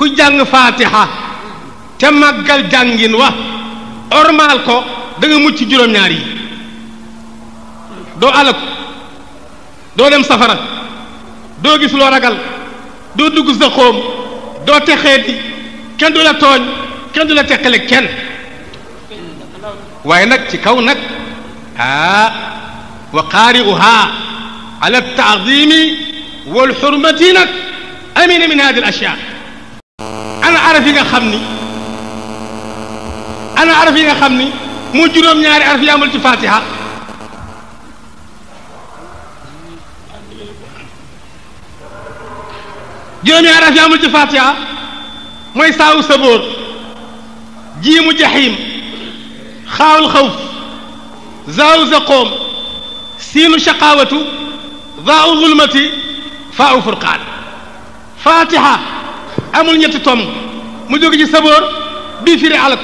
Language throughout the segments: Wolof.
ku jàng fatiha te màggal jàngin wa ormaal ko da nga mucc juróom-ñaar yi doo alaku doo dem safara doo gis loo ragal doo dugg sa xóom doo texeeti kenn du la tooñ kenn du la teqale kenn waaye nag ci kaw nag wa qaari'uha ala taadimi wal xurmati nag amina min hadi al ashyaa ana araf yi nga xam ni mu juróom-ñaari araf yi amul ci fatiha juróom-ñaari araf yi amul ci fatiha mooy saawu sabóor jiimu jaxiim xaawul xawf zaawu zaqoom siinu shaqaawatu zaau zulmati faau furqaan fatiha amul ñetti tomb mu jóge ci sabóor bii firi alak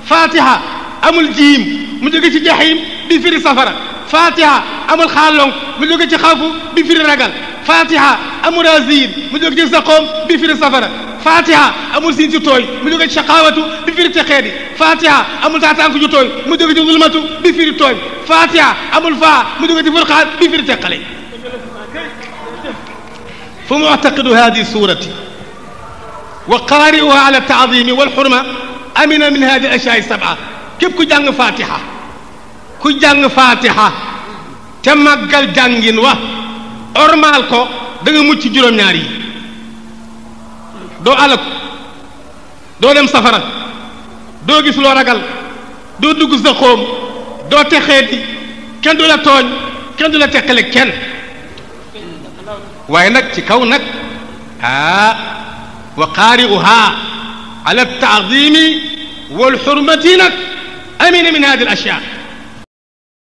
fatiha amul jiim mu jóge ci jaxiim bii firi safara fatiha amul xaalonk mu jóge ci xawfu bii firi ragal fatiha amul azid mu jóge ci zaqoom bii firi safara fatiha amul siin ci tooy mu jóge ci shaqaawatu bi firi texeedi fatiha amul taataanku ju tooy mu jóge ci zulmatu bi firi tooy fatiha amul faa mu jóge ci furqaan bi firi teqale fa mu'taqidu hadi surati wa qaari'uha ala taadimi wal xurma amina min hadi ashyaa sab'a képp ku jàng fatiha te màggal jàngin wa ormaal ko da nga mucc juróom-ñaar yi doo alaku doo dem safara doo gis loo ragal doo dugg sa xóom doo texeeti kenn du la tooñ kenn du la teqale kenn waaye nag ci kaw nag wa qaari'uha ala taadimi wal xurmati nag amina min hadi al ashyaa